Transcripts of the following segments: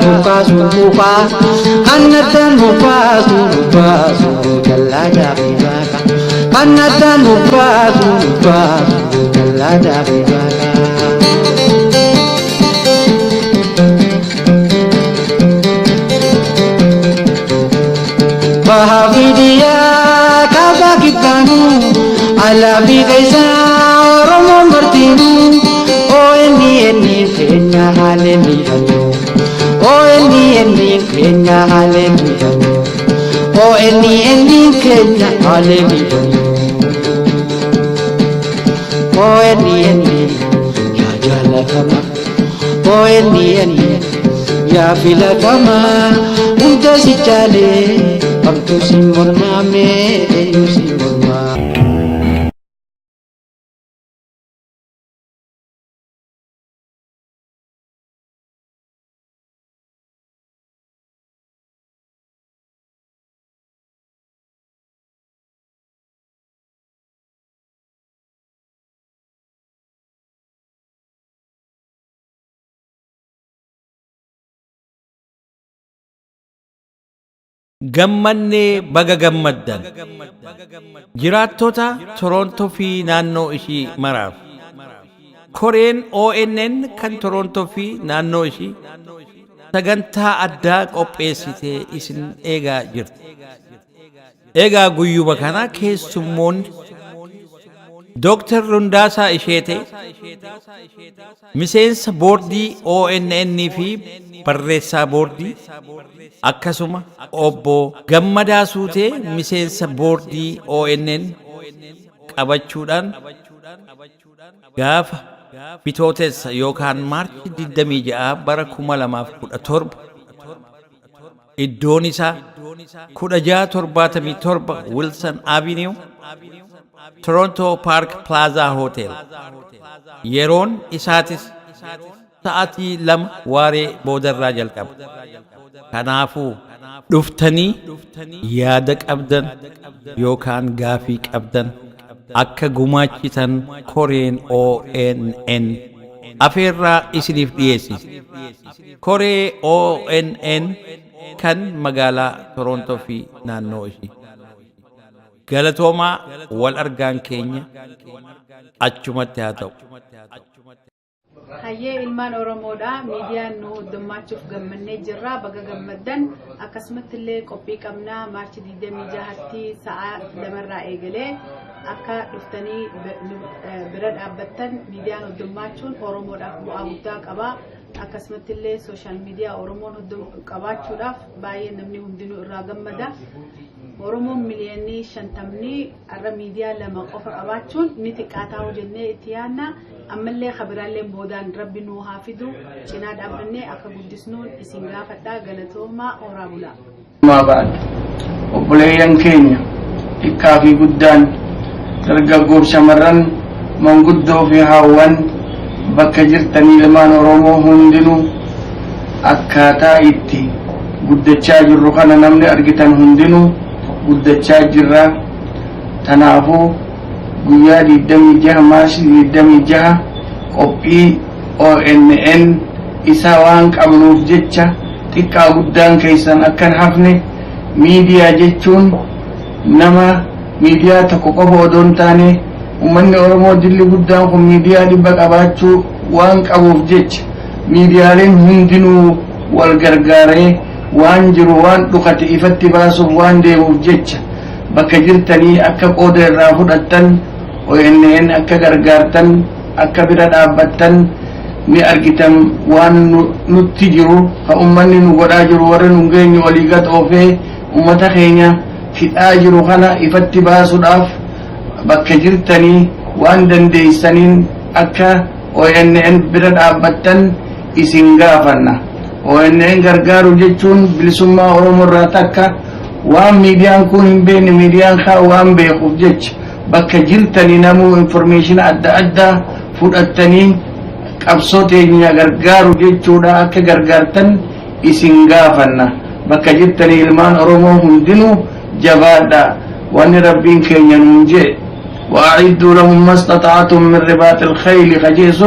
baasu kaasu mukaa kan addaan nu baasu nu baasu dallaa daafi baaka kan addaan nu baasu nu baasu dallaa daafi baaka. Bahavidiya kaaba kibbaanu alaafi keessa Oromoon bartiinu ONN keenya haalee miidhagdu ONN keenya haalee miidhagdu ONN keenya haalee miidhagdu ONN yaa jaalatama ONN yaa filatama hunda si jaalee kamtu si mormaame eenyu si mormaa. Gammannee baga gammaddan. Jiraattota Torontoo fi naannoo ishii maraaf. Koreen ONN kan Torontoo fi naannoo ishii sagantaa addaa qopheessitee isin eegaa jirti. Egaa guyyuma kana keessummoonni Dooktar Rundaasaa Isheetee miseensa boordii ONN fi barreessaa boordii akkasuma obbo Gammadaa Suutee miseensa boordii ONN qabachuudhaan gaafa Bitootessa yookaan Maarchi 26 bara 2017 iddoon isaa 1677 Wilson Avenue, Toronto Park Plaza Hotel. Yeroon isaatis sa'atii 2 waaree boodarraa jalqaba. Kanaafuu dhuftanii yaada qabdan yookaan gaafii qabdan akka gumaachitan koreen ONN afeerraa isiniif dhiyeessiti. Koree ONN kan magaalaa Torontoo fi naannoo ishii. Galatoomaa, wal argaan keenya achumatti haa ta'u. Hayyee ilmaan Oromoodha. Miidiyaan nu hoddommaachuuf gammannee jirra. Baga gammaddan. Akkasumatti illee qophii qabnaa Maarchi 26tti sa'a 2rraa eegalee akka dhuftanii bira dhaabbattan. Miidiyaan hoddommaachuun Oromoodhaaf bu'aa guddaa qaba. Akkasumatti illee sooshaal miidiyaa Oromoon qabaachuudhaaf baay'ee namni hundinuu irraa gammada. Oromoon miliyoonii 50 har'a miidiyaa 2 qofa qabaachuun ni xiqqaataa jennee itti yaadna. Ammallee kabiraallee boodaan rabbi nuu haa fidu, cinaa dhaabbannee akka guddisnuun isin gaafadhaa. Galatoomaa, horaa bulaa. Baad obboleeyyan keenya xiqqaa fi guddaan, dargaggoof shamarran, manguddoo fi haawwan, bakka jirtanii ilmaan Oromoo hundinuu akkaataa itti guddachaa jirru kana namni argitan hundinuu guddachaa jirra. Tanaafuu guyyaa 26, Maarshi 26, qophii ONN isaa waan qabnuuf jecha xiqqaa guddaan keessan akkan hafne. Miidiyaa jechuun nama miidiyaa tokko qofa odoo hin taane, uummanni Oromoo dilli guddaan kun miidiyaa 100 qabaachuu waan qabuuf jecha miidiyaaleen hundinuu wal gargaaree waan jiru, waan dhukate ifatti baasuuf waan deemuuf jecha bakka jirtanii akka qooda irraa fudhattan, ONN akka gargaartan, akka bira dhaabbattan. Ni argitan waan nutti jiru ka ummanni nu godhaa jiru, warri nu geenyu olii gad oofee ummata keenya fixaa jiru kana ifatti baasuudhaaf bakka jirtanii waan dandeessaniin akka ONN bira dhaabbattan isin gaafanna. ONN gargaaru jechuun bilisummaa Oromoo irraa takka waan miidiyaan kun hin beekne miidiyaan kaa waan beekuuf jecha bakka jirtanii namuu information adda addaa fudhattanii qabsoo teenya gargaaru jechuudha. Akka gargaartan isin gaafanna. Bakka jirtanii ilmaan Oromoo hundinuu jabaadha. Wanni rabbiin keenya nuun jee وأعدوا لهم ما استطعتم من رباط الخيل خجيس,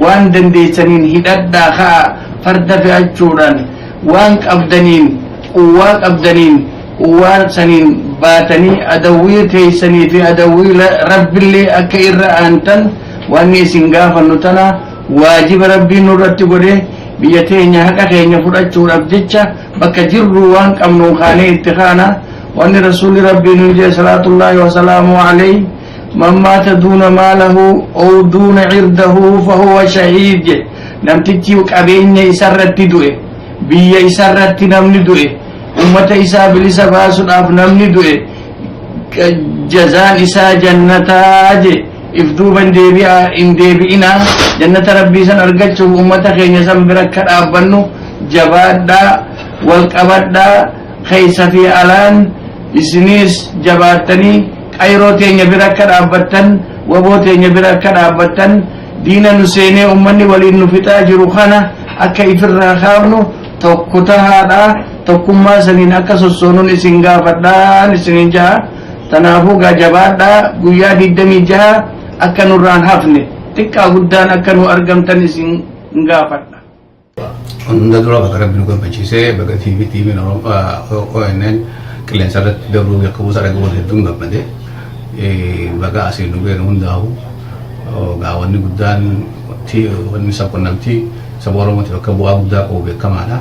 waan dandeessaniin hidhadhaa ka'a, farda fe'achuudhaan, Waan qabdaniin, quwwaa qabdaniin, quwwaa saniin baatanii adawwii teessanii fi adawwii Rabbillee akka irra aantan wanni isin gaafannu tana. Waajiba Rabbiin nurratti godhe, biyya teenya haqa keenya fudhachuudhaaf jecha bakka jirru waan qabnu kaanee itti kaana. Wanni Rasuulli Rabbii nu jedhe salaatullaahi wasalaamu alayhi, "Man maata duuna maalahu ow duuna cirdahu fahuwa shahiid" jedhe. Namtichi qabeenya isarratti du'e, biyya isarratti namni du'e, ummata isaa bilisa baasuudhaaf namni du'e, jazaan isaa jannataa je. If duuban deebi'a hin deebi'inaa. Jannata Rabbii san argachuuf ummata keenya san bira akka dhaabbannu jabaadhaa, wal qabadhaa. Keessa fi alaan isiniis jabaattanii qayroo teenya bira akka dhaabbattan, waboo teenya bira akka dhaabbattan, diina nu seenee ummanni waliin nu fixaa jiru kana akka ifirraa kaafnu tokko tahaadha. Tokkummaa saniin akka sossoonuun isin gaafadhaan isinin jaha. Tanaafuu gaa jabaadhaa, guyyaa 26 akka nurraan hafne, xiqqaa guddaan akka nu argamtan isin gaafadha. Hunda dura bakka Rabbi nu gammachiisee, bakka TV TV'n ONN qilleensa irratti dabruu jalqabuu isaa dhagahuun hedduun gammade. Baga asiin nu geenu hundaa'u gaa wanni guddaan wanni sabqunnamtii saba Oromootiif akka bu'aa guddaa qabu beekamaadha.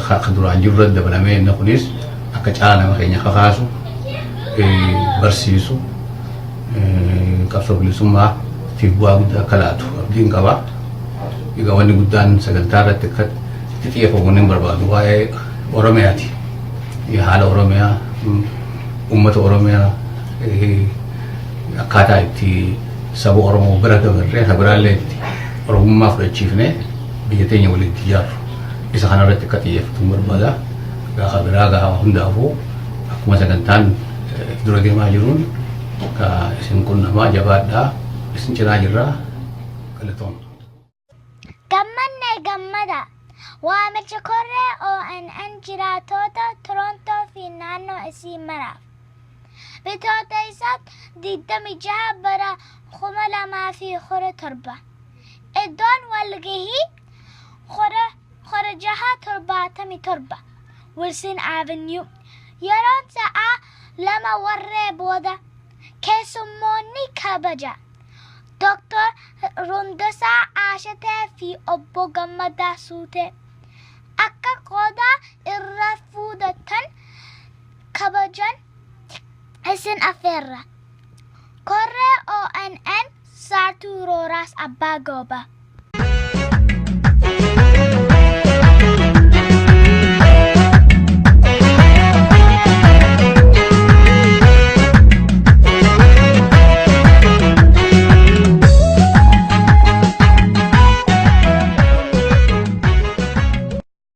Ka duraan jiru irratti dabalamee inni kunis akka caalaa nama keenya kakaasu, barsiisu, qabsoo bilisummaatiif bu'aa guddaa akka laatu abdiin qaba. Egaa wanni guddaan sagantaa irratti akka itti xiyyeeffamu hin barbaadu waa'ee Oromiyaati. Haala Oromiyaa, uummata Oromiyaa, akkaataa itti saba Oromoo bira dabarree kan biraallee itti Oromummaa fudhachiifnee biyya teenya waliin itti ijaarru. Isa kanarratti akka xiyyeeffatu hin barbaada. Gaafa biraa gaafa hundaafuu akkuma sagantaan dura deemaa jiruun isin qunnamaa. Jabaadhaa, isin cinaa jirraa, galatooma. Gammannee gammada. Waamicha korree ONN jiraatota Torontoo fi naannoo isii maraaf. Bitoota isaa 26 bara 2017. Iddoon walgahii 1677 Wilson Avenue. Yeroon sa'aa 2 warree booda. Keessummoonni kabaja: Dr. Rundasaa Aashatee fi Obbo Gammadaa Suutee. Akka qooda irra fudhatan kabajan isin affeerra. Korree ONN, Saartuu Rooraas Abbaa Gooba.